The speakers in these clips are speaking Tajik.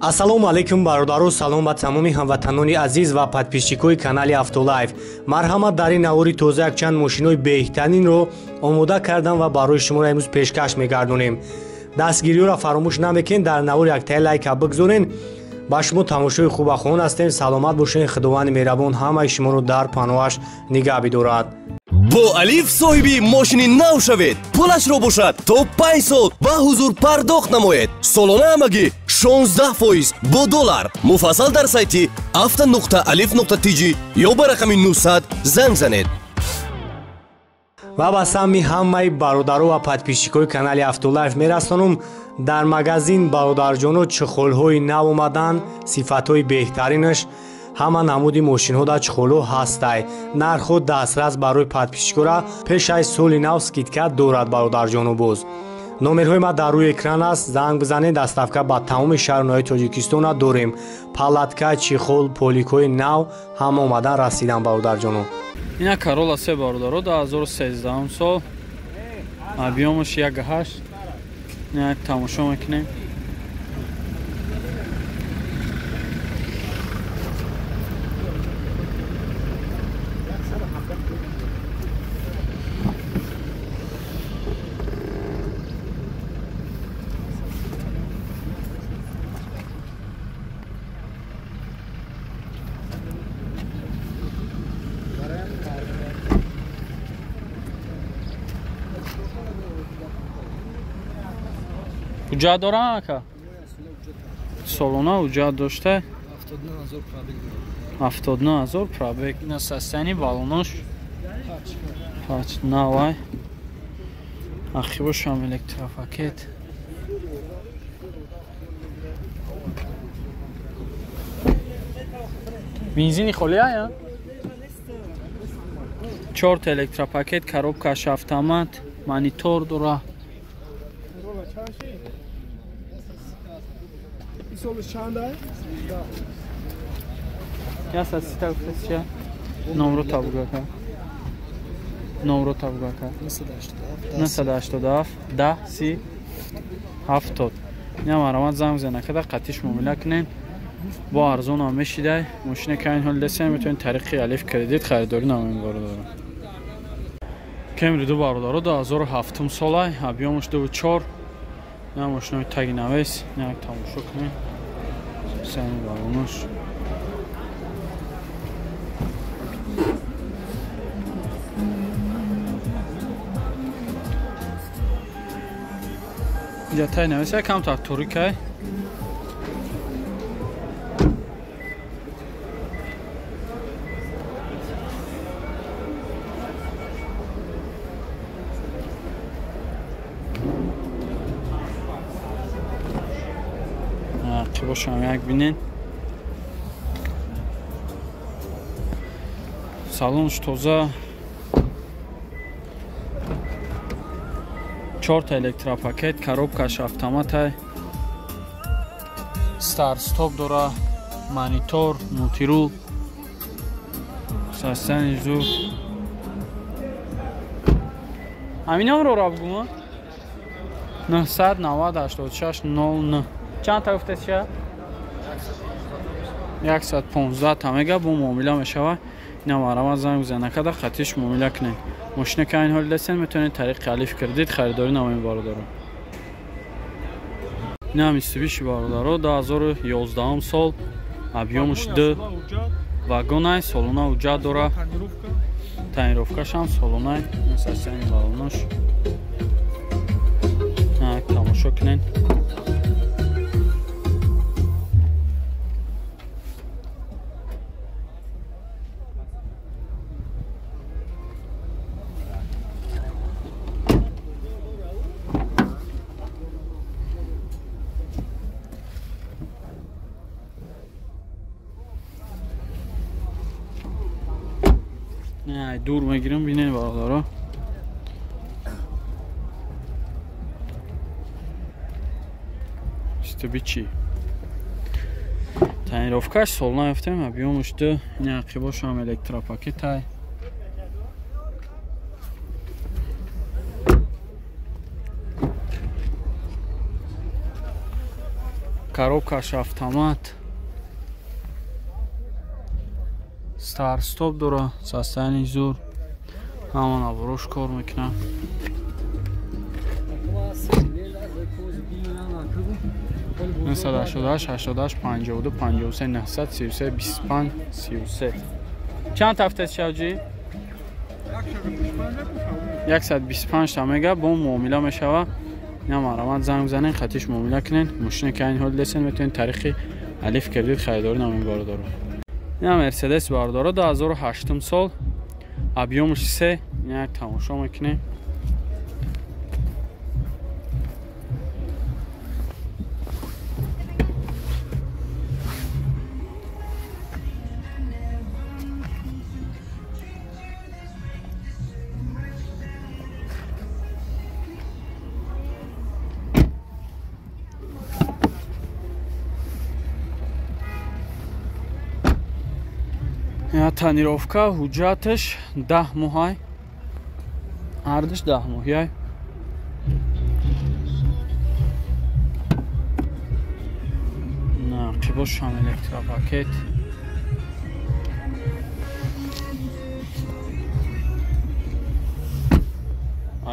Ассалому алайкум бародаро, салом ба тамоми ҳамватанони азиз ва подписчикои канали Автолайф. Марҳамат, дар ин навори тоза якчанд мошинои беҳтаринро омода кардам ва барои шуморо имрӯз пешкаш мегардонем. Дастгириёро фаромӯш намекунед, дар навор яктаи лайка бигзорен. Ба шумо тамошои хуба хоҳон ҳастем. Саломат бошед, Худованди меҳрабон ҳамаи шуморо дар паноҳаш нигаҳ бидорад. Бо Алиф соҳиби мошини нав шавед. Пулашро бошад то 5 сол ба ҳузур пардохт намоед. Солона ҳамагӣ 16% бо доллар. Муфассал дар сайти avto.alif.tj ё ба рақами 900 занг занед. Ва ба самми ҳамаи бародаро ва подписчикои канали Автолайф мерасонум. Дар магазин бародарҷоно чехолҳои нав омаданд, сифатҳои беҳтаринаш, ҳама намуди мошинҳо дар чехолҳо ҳастай. Нархҳо дастрас барои подписчикора пеш аз соли нав скидка дорад бародарҷоно. Боз номерҳои ма дар рӯи экран аст, занг бизанед. Доставка ба тамоми шаҳру ноҳияи Тоҷикистона дорем. Палатка, чехол, поликҳои нав ҳама омадан расидан бародарҷоно. Ина Corolla 3 бародаро 2013 сол, объёмаш 1.8. Ина тамошо мекунем. Ҳуҷҷат дорам ака? Солона ҳуҷҷат дошта? 79,000 пробег. Ина состояние баллонош пач навай. Ахибошам электропакет. Бензини холӣ ая? 4 электропакет, коробкаш автомат, монитор дора. Номро табугака. Номро табугака. 987 10 30 70. Ина марамат занг бизанед, када қатиш муомила кунед. Бо арзон ҳам мешидай. Мошина ки айн ҳол десем метавонед тариқи Алиф кредит харидорӣ намоем бародаро. Кемри ду бародаро 2007 солай, объёмаш 2.4. Ина мошинои таги навес, ина як тамошо кунед. Сани балонош. Инҷа таги навес камтар торикай. Бошам як бинен. Салонш тоза. 4 электропакет, коробкаш автоматай. Старт стоп дора, монитор, мультирул. Состояние зур. Аминам ро рабгума. 990 86 09. Чанд та гуфтед? 115 та мега бо муомила мешавад. Ина марамат занг бизанед, када қатиш муомила кунед. Мошина ки айн ҳол дестен метавонед тариқи Алиф кредит харидорӣ намоед бародаро. Ина Mitsubishi бародаро 2011 сол, объёмаш 2 вагонай, солона ҳуҷҷат дора. Тонировкашам солонай, состояние баллонош. Тамошо кунед. Не, дур мегирам, бинед бародаро. Стубичи. Тонировкаш солона ёфтем, объёмаш 2, ин ақибошам электропакетай. Коробкаш автомат. Старт стоп дора, состояние зур. Ҳама наборош кор мекунад. 988 88 52 53 933 25 33. Чанд ҳафтаст шавҷӣ? 125 та мега бо муомила мешава. Ина марамат занг бизанен, хатиш муомила кунен. Мошине ки айн ҳол лесен метавонед тариқи Алиф кредит харидорӣ намоед бародаро. Ина Мерседес бародаро 2008 сол, объёмш 3, ина як тамошо мекунем. Тонировка ҳуҷҷаташ 10 моҳай, ҳардуш 10 моҳияй. Қибошам электропакет.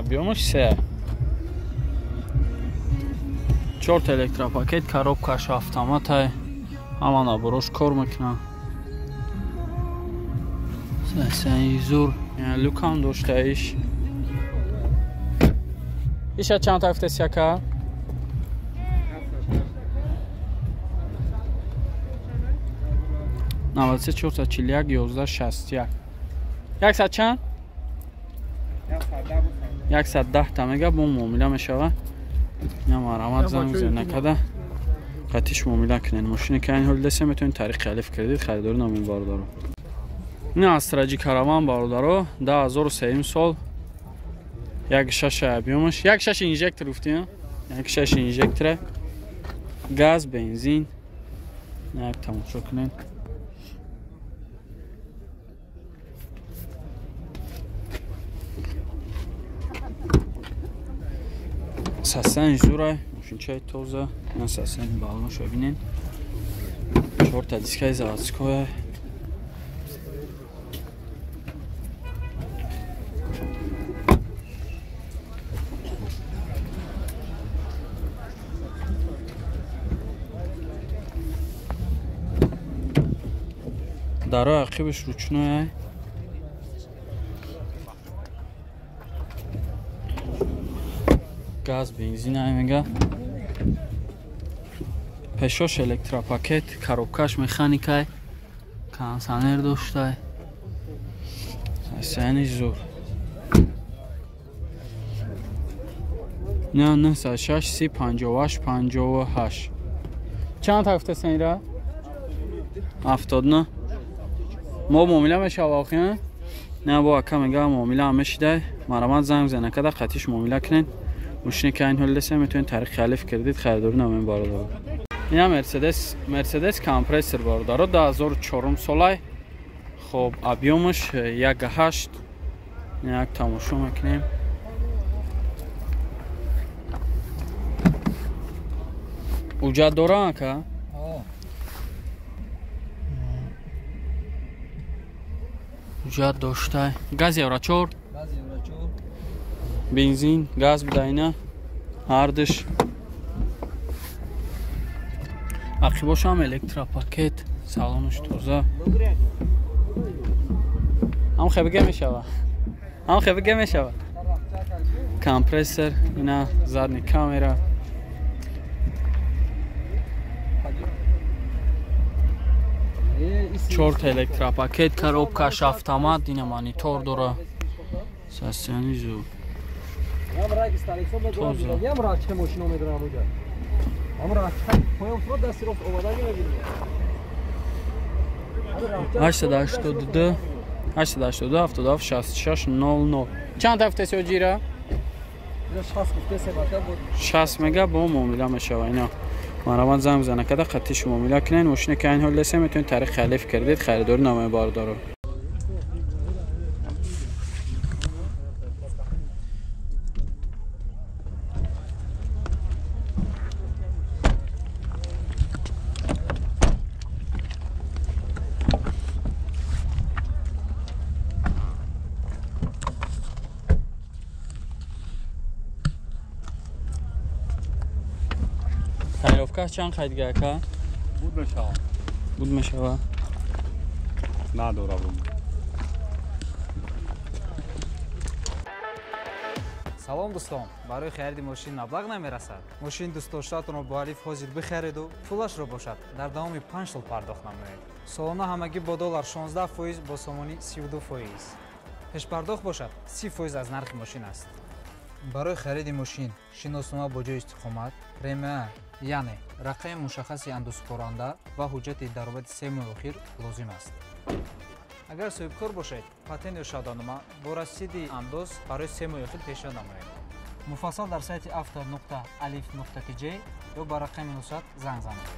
Объёмаш 3. 4 электропакет, коробкаш автоматай. Ҳама наборош кор мекунад. Зур люкам доштаиш. Иша чанд ҳафтаст яка? 93 441 11 61. 100 чанд? 110 та мега бо муомила мешава. Ина марамат занг накарда қатиш муомила кунен. Мошине ки айн ҳол десе метавонед тариқи Алиф кредит харидорӣ намоед бародаро. Ина Астраҷи караван бародаро 2003 сол, 1.6 объёмаш, 1.6 инжектор гуфтем, 1.6 инжектора, газ, бензин. Як тамошо кунед. Сасан зура, мошинчаи тоза, ина сасан балонашо бинед. 4 та дискаи заводскоя. Дарои ақибаш ручное. Газ, бензин ай мега. Пешош электропакет, коробкаш механикай, кондиционер доштай. Саяни зур. 996 30 58 58. Чанд ҳафта сенира? 79. Мо муомила мешава охи, не бо ака мега муомила мешидай. Марамат занг бизанед када қатиш муомила кунед. Мошине ки айн ҳол десе метавонед тариқи Алиф кредит харидорӣ намоед бародаро. Ина Мерседес компрессор бародаро 2004 солай. Хоб объёмаш 1.8. Як тамошо мекунем. Ҳуҷҷат дора ака? Ҳуҷҷат доштай. Газ евро 4. Бензин, газ будайна. Ҳардуш. Ақибошам электропакет, салонаш тоза. Ҳам хебиге мешава. Ҳам хебиге мешава. Компрессор, ина задний камера. 4 электропакет, коробкаш автомат, ина монитор дора. Состояние зур. Тоза. 882 882 77 66 00. Чанд ҳафта сёҷира? 60 мега бо муомила мешава. Ина марамат занг бизанед када қатиш муомила кунед. Мошине ки айн ҳол десе метавонед тариқи Алиф кредит харидорӣ намоед бародаро. Страховка чанд қайдга ака? Буд мешава. Буд мешава. Надора буд. Салом дӯстон, барои хариди мошин маблағ намерасад. Мошини дӯстдоштаатонро бо Алиф ҳозир бихариду пулашро бошад дар давоми 5 сол пардохт намоед. Солона ҳамагӣ бо доллар 16%, бо сомонӣ 32%. Пешпардохт бошад 30% аз нархи мошин аст. Барои хариди мошин шиноснома бо ҷои истиқомат, РМА, яъне рақами мушаххаси андозсупоранда ва ҳуҷҷати даромади 3 моҳи охир лозим аст. Агар соҳибкор бошед, патент ё шаҳодатнома бо расиди андоз барои 3 моҳи охир пешниҳод намоед. Муфассал дар сайти auto.alif.tj ё ба рақами 900 занг занед.